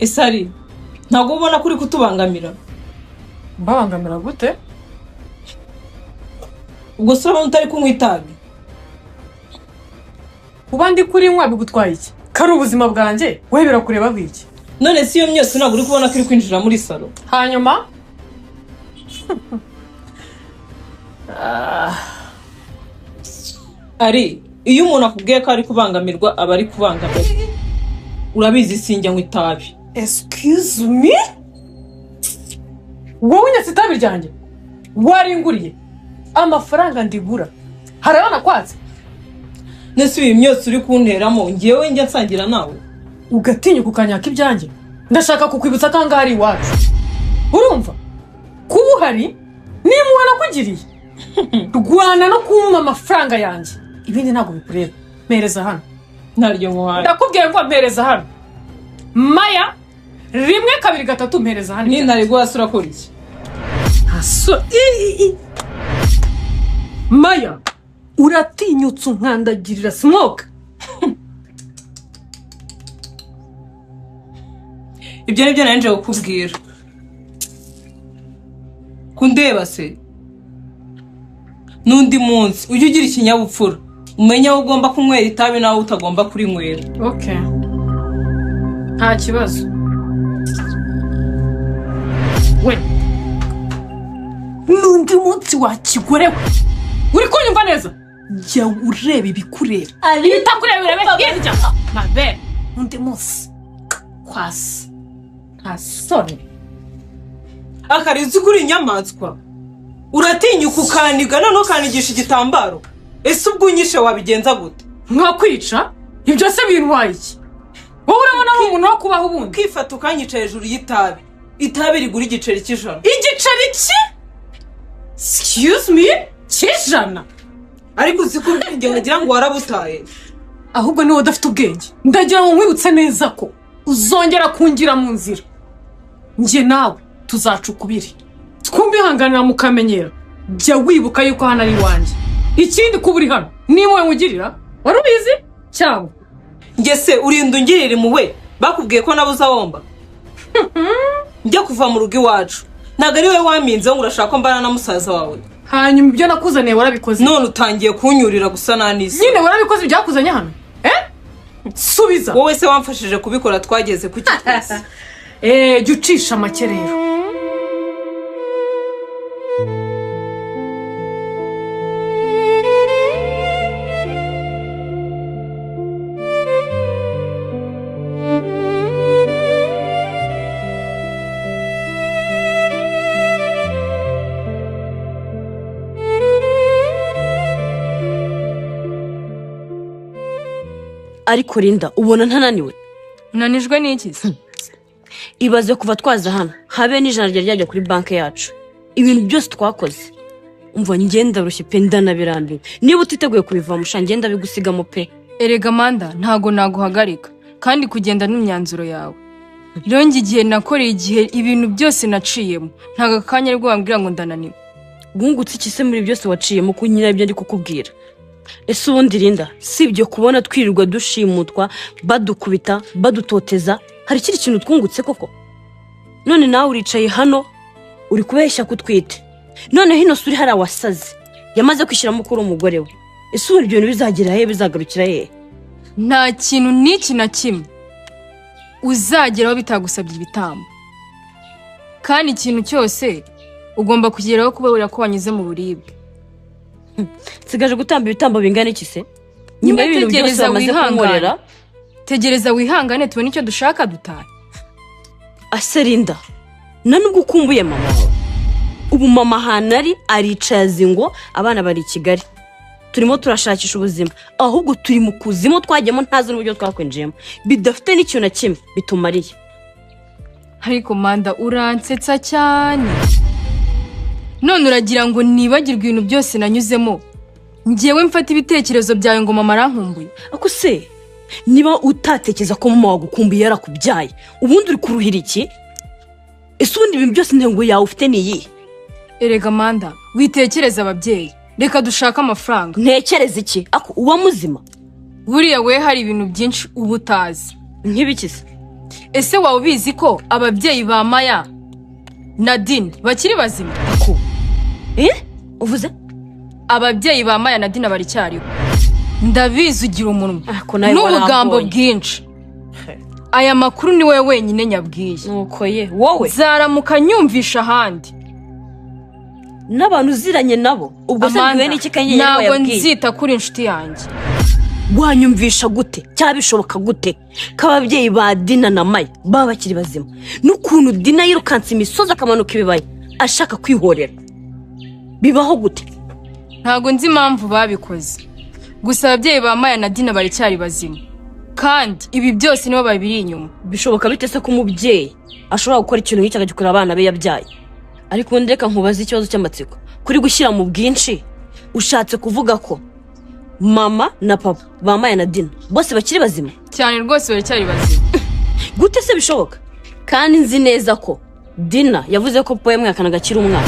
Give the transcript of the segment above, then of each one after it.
Ese ari ntabwo ubona ko uri kutubangamira? Mbabangamira gute? Ubwo se urabona utari kunywa itabi? Kuba ndi kurinywa bigutwaye iki? Ko ari ubuzima bwanjye, wowe birakureba iki? None si iyo myose ntabwo uri kubona ko iri kwinjira muri salo? Hanyuma Ari iyo umuntu akubwiye ko ari kubangamirwa, aba ari kubangamirwa. Urabizi sinjya nywa itabi. Excuse me, wowe unyatse itabi ryanjye waringuriye amafaranga ndigura, hari abana kwatse? Nese iyi myotsi uri kunteramo, ngewe njya nsangira nawe? Ugatinyuka ukanyaka ibyanjye? Ndashaka kukwibutsa ko ahangaha ari iwacu, urumva? Kuba uhari nimuwe nakugiriye, rwana no kumpa amafaranga yanjye, ibindi ntabwo bikureba. Mpereza hano. Ntaryo nkuhaye. Ndakubwiye ngo mpereza hano. Maya, 1 2 3, mpereza hano. Nintariguha se urakora iki? Maya, uratinyutse unkandagirira smoke? Ibyo nibyo nari nje kukubwira. Kundeba se n'undi munsi ujye ugira ikinyabupfura, umenye aho ugomba kunywera itabi n'aho utagomba kurinywera. Okay, nta kibazo. We, n'undi munsi wakigorewe, uri kunyumva neza? Jya ureba ibikureba, ibitakureba urebe hirya. Mabere, n'undi munsi kwasi, nta soni. Akarizi kuri inyamaswa, uratinyuka ukaniga noneho ukanigisha igitambaro? Ese ubwo unyishe wabigenza gute? Nkakwica? Ibyo se bintwaye iki? Wowe urabona ari umuntu wo kubaho ubundi? Ukifata ukanyica hejuru y'itabi, itabi rigura igiceri cy'ijana. Igiceri ki? Excuse me, cy'ijana? Ariko uzi ko ubwenge wagira ngo warabutaye. Ahubwo niba udafite ubwenge, ndagira ngo nkwibutse neza ko uzongera kungira mu nzira, njye nawe tuzaca ukubiri, twumvihanganira mukamenyera. Jya wibuka yuko hano ari iwanjye. Ikindi, kuba uri hano niba wowe ugirira wari ubizi cyangwa? Njye se urinda ungirira impuhwe? Bakubwiye ko nabuze awomba njya kuva mu rugo iwacu? Ntabwo ari wowe waminzeho ngo urashaka ko mbana na musaza wawe. Hanyuma ibyo nakuzaniye warabikoze? None utangiye kunyurira gusa nta n'isi. Nyine warabikoze ibyakuzanye hano? Subiza. Wowe se wamfashije kubikora twageze kuki twese? Jya ucisha make rero. Ariko Linda, ubona ntananiwe? Unanijwe n'iki se? Ibaze kuva twaza hano habe n'ijana ryari ryajya kuri banki yacu, ibintu byose twakoze. Umva, ngenda rushye pe, ndanabirambiwe. Niba utiteguye kubivamo sha, ngenda bigusigamo pe. Erega Manda, ntago naguhagarika, kandi kugenda n'imyanzuro yawe. Rero njye igihe nakoreye, igihe ibintu byose naciyemo, ntago akanya aribwo wambwira ngo ndananiwe. Wungutse iki se muri byose waciyemo ko nyine ibyo ndi kukubwira? Ese ubundi Linda, si ibyo kubona twirirwa dushimutwa, badukubita, badutoteza, hari ikindi kintu twungutse koko? None nawe uricaye hano uri kubeshya ko utwite, none hino suri hari awasaze yamaze kwishyiramo ko uri umugore we. Ese ubu ibyo bintu bizagera he, bizagarukira he? Nta kintu n'iki na kimwe uzageraho bitagusabye ibitambo, kandi ikintu cyose ugomba kugeraho kubera ko wanyuze mu buribwe. Nsigaje gutamba ibitambo bingana iki se nyuma y'ibintu byose Tegereza bamaze wihangane. kunkorera? Tegereza wihangane tubone icyo dushaka dutahe. Ase Linda, nta nubwo ukumbuye mama wawe? Ubu mama ahantu ari aricaye azi ngo abana bari i Kigali, turimo turashakisha ubuzima, ahubwo turi mu kuzimu twagiyemo ntazi n'uburyo twakwinjiyemo, bidafite n'ikintu na kimwe bitumariye. Ariko Manda, uransetsa cyane. None uragira ngo nibagirwe ibintu byose nanyuzemo, ngewe mfata ibitekerezo byawe ngo mama arankumbuye? Ako se niba utatekereza ko mama wagukumbuye yarakubyaye, ubundi uri kuruhira iki? Ese ubundi ibintu byose intego yawe ufite ni iyihe? Erega Manda, witekereze ababyeyi, reka dushake amafaranga. Ntekereza iki? Ako uba muzima? Buriya we hari ibintu byinshi uba utazi. Nk'ibiki se? Ese waba ubizi ko ababyeyi ba Maya na Dina bakiri bazima? Ko uvuze? Ababyeyi ba Maya na Dina baracyariho. Ndabizi ugira umunwa Ako nawe n'ubugambo warambonye. bwinshi. Aya makuru ni wowe wenyine nyabwiye. Nuko ye wowe Zaramuka nyumvisha ahandi. N'abantu uziranye nabo ubwo se Amanda, mbwiwe n'iki kanyenyeri ntabwo wayabwiye? nzita kuri inshuti yanjye. Wanyumvisha gute cyaba bishoboka gute ko ababyeyi ba Dina na Maya baba bakiri bazima, n'ukuntu Dina yirukanse imisozi akamanuka ibibaya ashaka kwihorera, bibaho gute? Ntabwo nzi impamvu babikoze, gusa ababyeyi ba Maya na Dina baracyari bazima, kandi ibi byose nibo babiri inyuma. Bishoboka bite se ko umubyeyi ashobora gukora ikintu nk'iki akagikorera abana be yabyaye? Ariko ubundi reka nkubaze ikibazo cy'amatsiko kuri gushyira mu bwinshi. Ushatse kuvuga ko mama na papa ba Maya na Dina bose bakiri bazima? Cyane rwose, baracyari bazima. Gute se bishoboka kandi nzi neza ko Dina yavuze ko papa yamwihakanaga akiri umwana?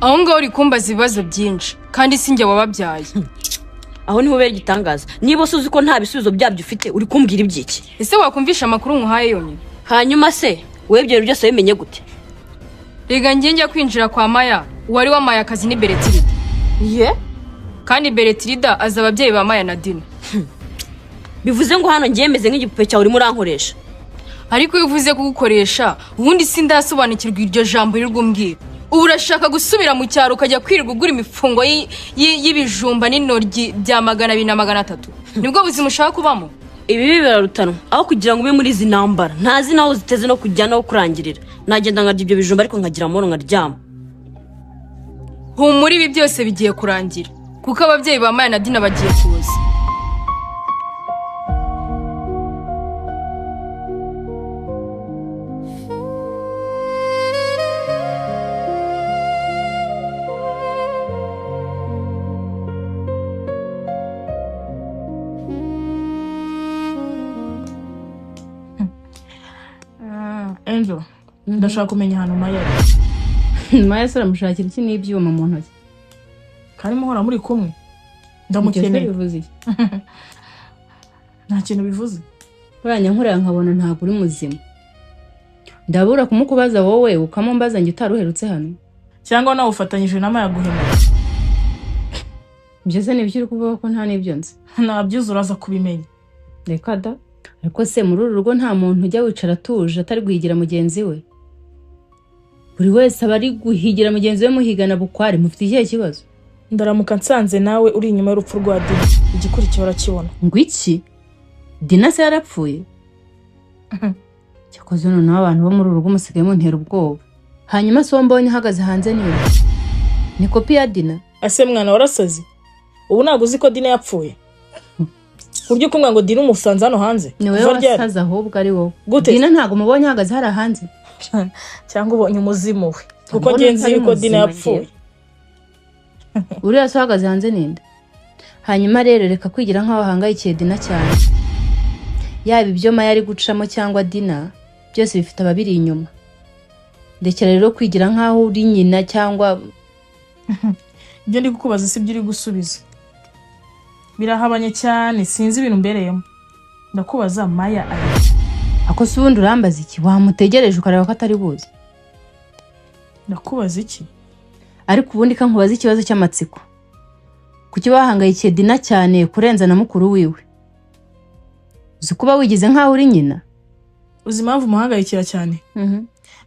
Aho ngaho uri kumbaza ibibazo byinshi, kandi si njye wababyaye. Aho niho ubera igitangaza. Niba se uzi ko nta bisubizo byabyo ufite, uri kumbwira iby'iki? Ese wakumvisha amakuru nkuhaye yonyine? Hanyuma se wowe ibyo bintu byose wabimenye gute? Rega njye njya kwinjira kwa Maya, uwari wamaye akazi ni Beretirida. Ye? Kandi Beretirida azi ababyeyi ba Maya na Dina. Bivuze ngo hano ngiye meze nk'igipupe cyawe urimo urankoresha. Ariko iyo uvuze kugukoresha, ubundi sindasobanukirwa iryo jambo uri kumbwira. Ubu urashaka gusubira mu cyaro ukajya kwirirwa ugura imifungo y'ibijumba n'intoryi bya 200 na 300? Nibwo buzima ushaka kubamo? Ibi birarutanwa aho kugira ngo ube muri izi ntambara ntazi naho ziteze no kujya no kurangirira. Nagenda nkarya ibyo bijumba ariko nkagira amahoro nkaryama. Humura, ibi byose bigiye kurangira kuko ababyeyi ba Maya na Dina bagiye kuza. Angel, ndashaka kumenya ahantu Maya ari. Maya se uramushakira iki n'ibyuma mu ntoki? Kandi muhora muri kumwe. Ibyo se Ndamukeneye. bivuze iki? Nta kintu bivuze. Buriya nkureba nkabona ntabwo uri muzima. Ndabura kumukubaza wowe ukamumbaza njye utari uherutse hano. Cyangwa nawe ufatanyije na Maya guhemuka. Ibyo se ni ibyo uri kuvuga ko nta n'ibyo nzi? Nabyo uraza kubimenya. Reka da. Ariko se muri uru rugo nta muntu ujya wicara atuje atari guhigira mugenzi we? Buri wese aba ari guhigira mugenzi we muhigana bukware, mufite ikihe kibazo? Ndaramuka nsanze nawe uri inyuma y'urupfu rwa Dina. Igikurikiye urakibona. Ngo iki? Dina se yarapfuye? Cyakoze noneho abantu bo muri uru rugo musigaye muntera ubwoba. Hanyuma se uwo mbonye uhagaze hanze ni we? Ni kopi ya Dina? Ese mwana warasaze? Ubu ntabwo uzi ko Dina yapfuye? Kurya ukumva ngo Dina umusanze hano hanze? Ni wowe wasaze ahubwo ari wowe. Gute? Dina ntabwo mubonye ahagaze hariya hanze? Cyangwa ubonye umuzimu we. Kuko ngenzi yuko Dina yapfuye. Uriya se uhagaze hanze ninde? Hanyuma rero reka kwigira nk'aho wahangayikiye Dina cyane. Yaba ibyo Maya ari gucamo cyangwa Dina, byose bifite ababiri inyuma. Ndekera rero kwigira nk'aho uri nyina cyangwa ibyo ndi kukubaza si ibyo uri gusubiza. Birahabanye cyane, sinzi ibintu mbereyemo. Ndakubaza Maya ari. Ako se ubundi urambaza iki? Wamutegereje ukareba ko atari buze. Ndakubaza iki? Ariko ubundi ka nkubaza ikibazo cy'amatsiko. Kuki bahangayikiye Dina cyane kurenza na mukuru wiwe? Uzi kuba wigize nkaho uri nyina? Uzi impamvu muhangayikira cyane?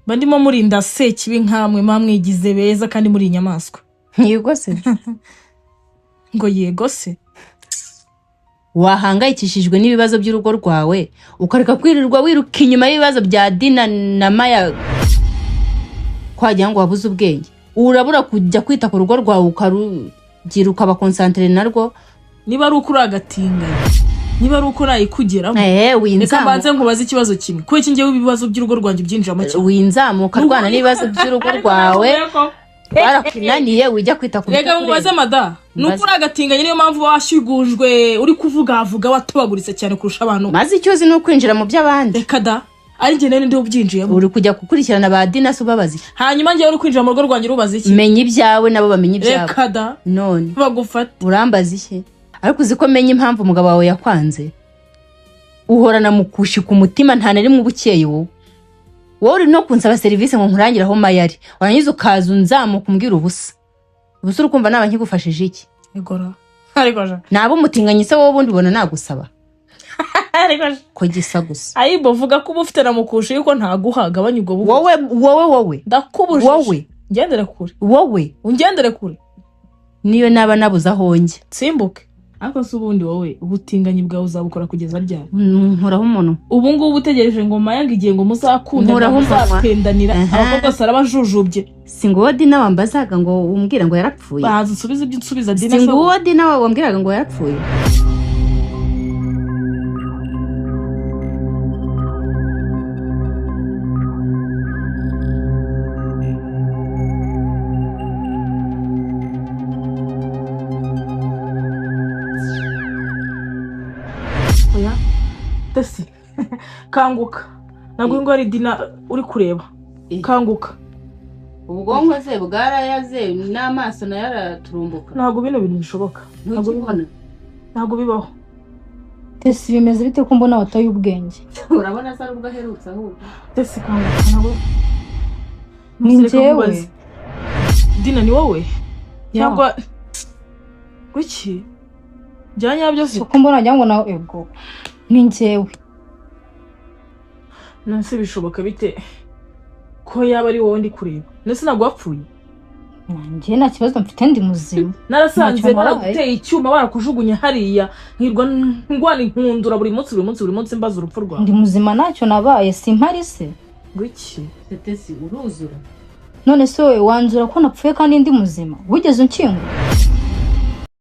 Mba ndimo murinda sekibi nkamwe mwamwigize beza kandi muri inyamaswa. Yego se? Ngo yego se? Wahangayikishijwe n'ibibazo by'urugo rwawe ukareka kwirirwa wiruka inyuma y'ibibazo bya Dina na Maya kwagira ngo wabuze ubwenge. Urabura kujya kwita ku rugo rwawe ukarugira ukaba concentré narwo. Niba ari uko uragatinga, niba ari uko urayikugeramo. Reka mbanze nkubaze ikibazo kimwe. Kuki njyewe ibibazo by'urugo rwanjye byinjiramo cyane? Winzamuka rwana n'ibibazo by'urugo rwawe. Barakunaniye wijya kwita ku Reka mubaze mada. Nuko uragatinganye niyo mpamvu washyugujwe uri kuvuga avuga watubaguritse cyane kurusha abantu. Maze icyo uzi ni ukwinjira mu by'abandi. Reka da. Ari njye nene ndi ubyinjiyemo. Uri kujya gukurikirana ba Dina se ubabaza iki? Hanyuma njye uri kwinjira mu rugo rwanjye urubaza iki? Menya ibyawe nabo bamenye ibyabo. Reka da. None bagufata. Urambaza iki? Ariko uzi ko menya impamvu umugabo wawe yakwanze? Uhorana mukushi ku mutima, nta na rimwe uba ukeye wowe. Wowe uri no kunsaba serivisi ngo nkurangire aho Maya ari, warangiza ukaza unzamuka umbwira ubusa. Ubusa uri kumva naba nkigufashije iki? Igora. Ariko ja. Naba umutinganyi se wowe ubundi ubona nagusaba? Ariko ja. Ko gisa gusa. Ayibo vuga ko uba ufite na mukusha yuko ntaguha, gabanya ubwo bugufi. Wowe wowe wowe. Ndakubujije. Wowe. Ngendere kure. Wowe. Ungendere kure. Niyo naba nabuze aho njya. Nsimbuke. Ariko se ubundi wowe ubutinganyi bwawe uzabukora kugeza ryari? Nkoraho umuntu. Ubu ngubu utegereje ngo Maya ngo igihe ngo muzakunda Nkoraho umunwa. muzapendanira Aha. abakobwa bose arabajujubye. Si nguwo Dina wambazaga ngo umbwira ngo yarapfuye. Bahanze unsubize ibyo unsubiza Dina. Si nguwo Dina wambwiraga ngo yarapfuye. Oya. Tesi. Kanguka. Ntabwo ngo ari Dina uri kureba. Kanguka. Ubwonko se bwarayaze n'amaso nayo araturumbuka. Ntabwo bino bintu bishoboka. Ntukibona. Ntabwo bibaho. Tesi bimeze bite ko mbona wataye ubwenge? Urabona asa n'ubwo aherutse ahubwo. Tesi kanguka. Ntabwo Ni Reka njyewe. nkubaze. Dina ni wowe? Cyangwa kuki? Bya nyabyo se? Ko mbona wagira ngo nawe ego. Ni njyewe. Nonese bishoboka bite ko yaba ari wowe ndi kureba? Nonese ntabwo wapfuye? Njye nta kibazo mfite, ndi muzima. Narasanze Ntacyo nabaye. baraguteye icyuma barakujugunye hariya, nkirwa ndwana inkundura buri munsi buri munsi buri munsi mbaza urupfu rwawe. Ndi muzima ntacyo nabaye, simpari se. Ngwiki? Tesi uruzura. None se wowe wanzura ko napfuye kandi ndi muzima? Wigeze unkingura?